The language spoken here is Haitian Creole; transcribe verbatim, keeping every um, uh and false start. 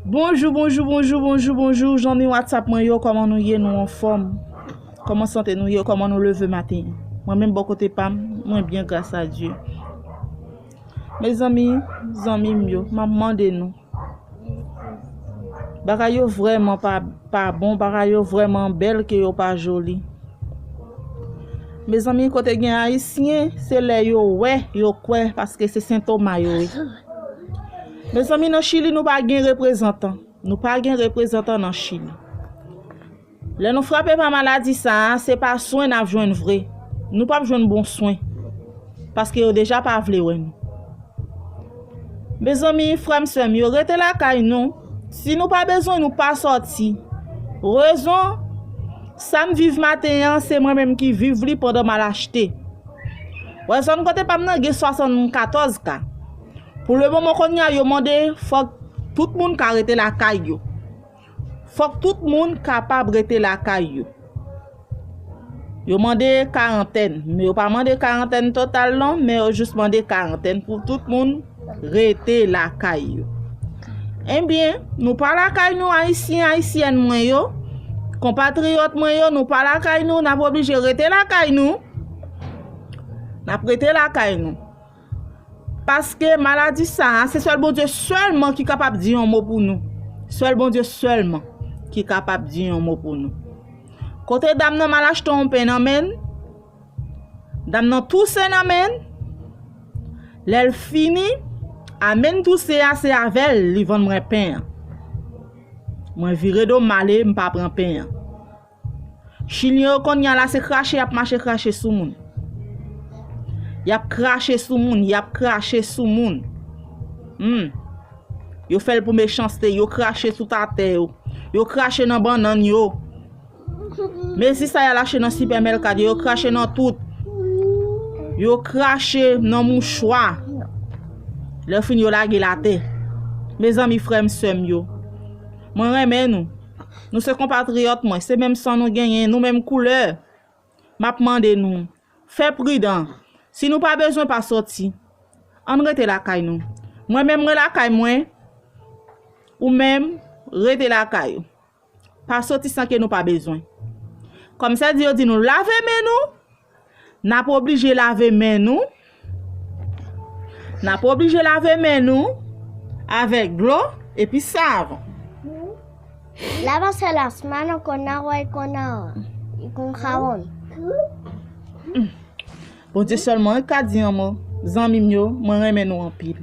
Bonjou, bonjou, bonjou, bonjou, bonjou, zanmi WhatsApp mwen yo, kòman nou ye, nou anfòm? Kòman sante nou ye, kòman nou leve maten? Mwen menm bò kote pa m, mwen byen gras a Dye. Mezanmi, zanmi m yo, m ap mande nou. Bagay yo vrèman pa, pa bon, bagay yo vrèman bèl ke yo pa joli. Mezanmi, kote gen Ayisyen, se lè yo wè, yo kwè, paske se sentoma yo ye. Mezanmi, nan Chili, nou pa gen reprezantan. Nou pa gen reprezantan nan Chili. Lè nou frape pa maladi sa a, se pa swen n ap jwenn vre. Nou p ap jwenn bon swen. Paske yo deja pa vle wè nou. Mezanmi, frè m, sè m yo, rete lakay nou. Si nou pa bezwen nou, pa sòti. Rezon, sa m viv maten an, se mwen menm ki viv li pandan m al achte. Wè, zòn kote pa m nan gen swasannkatòz ka. Pou lemoman kounye a, yo mande fòk tout moun ka rete lakay yo. Fòk tout moun kapab rete lakay yo. Yo mande karantèn, men yo pa mande karantèn total non, men yo jis mande karantèn pou tout moun rete lakay yo. Ebyen, nou pa lakay nou, Ayisyen, Ayisyèn mwen yo, konpatriyòt mwen yo, nou pa lakay nou, n ap oblije rete lakay nou. N ap rete lakay nou. Paske maladi sa a, se sèl Bondye sèlman ki kapab di yon mo pou nou. Sèl Bondye sèlman ki kapab di yon mo pou nou. Kote dam nan m al achte yon pen nan men l, dam nan touse nan men l, lè l fini, a men l touse a, se avè l li vann mwen pen an. Mwen vire do m ale, m pa pran pen an. Chilyen yo kounye a la se krache y ap mache krache sou moun. Y ap krache sou moun, y ap krache sou moun. Hmm. Yo fè l pou mechanste, yo krache sou tatè yo. Yo krache nan bannann yo. Mezi sa y al achte nan sipèmèkat yo, yo krache nan tout. Yo krache nan mouchwa. Lè fin yo lage l atè. Mezanmi, frè m, sè m yo. Mwen renmen nou. Nou se konpatriyòt mwen, se menm san nou genyen, nou menm koulè. M ap mande nou, fè pridan. Si nou pa bezwen, pa sòti. Ann rete lakay nou. Mwen menm, mwen lakay mwen. Ou menm, rete lakay ou. Pa sòti san ke nou pa bezwen. Kòmsa di yo di nou lave men nou, n ap oblije lave men nou. N ap oblije lave men nou avèk dlo epi savon. Lava se las manos con agua y con agua y con jabón. Bondye sèlman ka di yon mo. Zanmi m yo, mwen renmen nou anpil.